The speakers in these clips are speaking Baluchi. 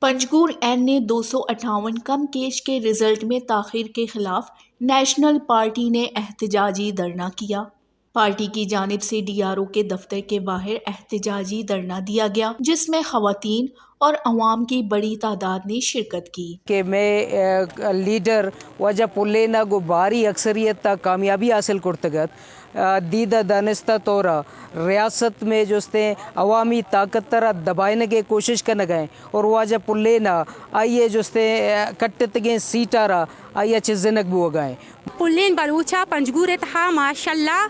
پنجگور این اے دو سو اٹھاون کم کیچ کے رزلٹ میں تاخیر کے خلاف نیشنل پارٹی نے احتجاجی دھرنا کیا۔ پارٹی کی جانب سے ڈی آر او کے دفتر کے باہر احتجاجی دھرنا دیا گیا، جس میں خواتین اور عوام کی بڑی تعداد نے شرکت کی۔ کہ مئے، آ، لیڈر واجہ پلین ءَ گوں بھاری اکثریت ءَ کامیابی حاصل کرتگ ات۔ آ، دیدہ دانستہ طور ءَ ریاست مئے جستیں عوامی طاقت ءَ را دبائینگ ءِ کوشش کنگ ءَ ایں اور واجہ پلین ءَ آئی ءِ جستیں، آ، کٹتگیں سیٹ ءَ را آئی ءَ چزینگ بوگ ءَ ایں۔ پلین بلوچ ءَ پنجگور ءِ تہا ماشاءاللہ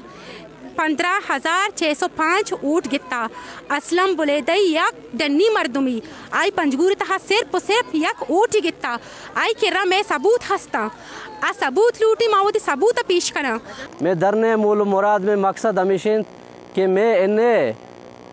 پندرہ ہزار چھ سو پانچ ووٹ گتا۔ اسلم بلیدئی یک ڈنی مردمی، آئی پنجگور ءِ تہا صرف و صرف یک ووٹ ہی گتا۔ آئی کرا مئے ثبوت ہستاں۔ آ ثبوت لوٹی، ما وتی ثبوت ءَ پیش کناں۔ مئے دھرنے مول و مراد، مئے مقصد ہمیش انت کہ مئے این اے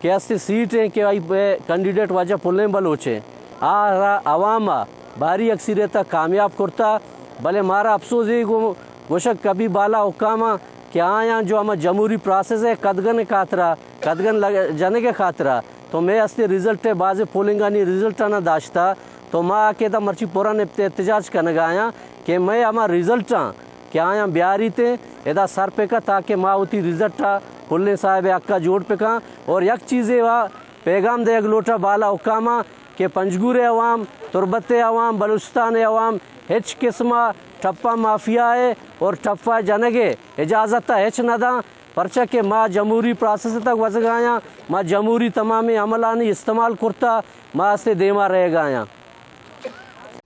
کہ استی سیٹ ایں کہ آئی پہ کینڈیڈیٹ واجہ پلین بلوچ ایں، آ را عوام ءَ بھاری اکثریت ءَ کامیاب کرتا، بلے مارا افسوس اے گو-، گوشگ کبھی بالا حکام ءَ کہ آیاں جو ہما جمہوری پراسس ءِ قدغن ءِ خاطرا، قدغن لگ-، جنگ ءِ خاطرا تو مئے استی رزلٹ ءِ، بازیں پولنگانی رزلٹ آناں داشتا، تو ما آ کہ ادا مرچی پران احت-، احتجاج کنگ ءَ آیاں کہ مئے ہما رزلٹاں کہ آیاں بیاریت ایں، ادا سر پہ کن تاکہ ما وتی رزلٹ ءَ پلیں صاحب ءِ حق ءَ جوڑ پہ کن۔ اور یک چیزے وا پیغام دیگ لوٹاں بالا حکاماں کہ پنجگور ءِ عوام، تربت ءِ عوام، بلوچستان ءِ عوام ہچ قسم ءَ ٹپا مافیا ءِ اور ٹپا جنگ ءِ اجازت ءَ ہچ نہ داں، پرچا کہ ما جمہوری پراسس ءِ تہ گوزگ ءَ آیاں، ما جمہوری تمامیں عملانی استعمال کرتا، ما استے دیما رہگ ءَ آیاں۔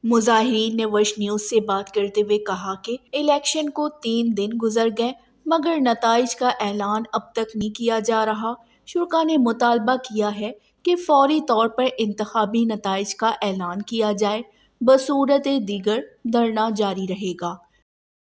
مظاہرین نے وش نیوز سے بات کرتے ہوئے کہا کہ الیکشن کو تین دن گزر گئے، مگر نتائج کا اعلان اب تک نہیں کیا جا رہا۔ شرکا نے مطالبہ کیا ہے کہ فوری طور پر انتخابی نتائج کا اعلان کیا جائے، بصورت دیگر دھرنا جاری رہے گا۔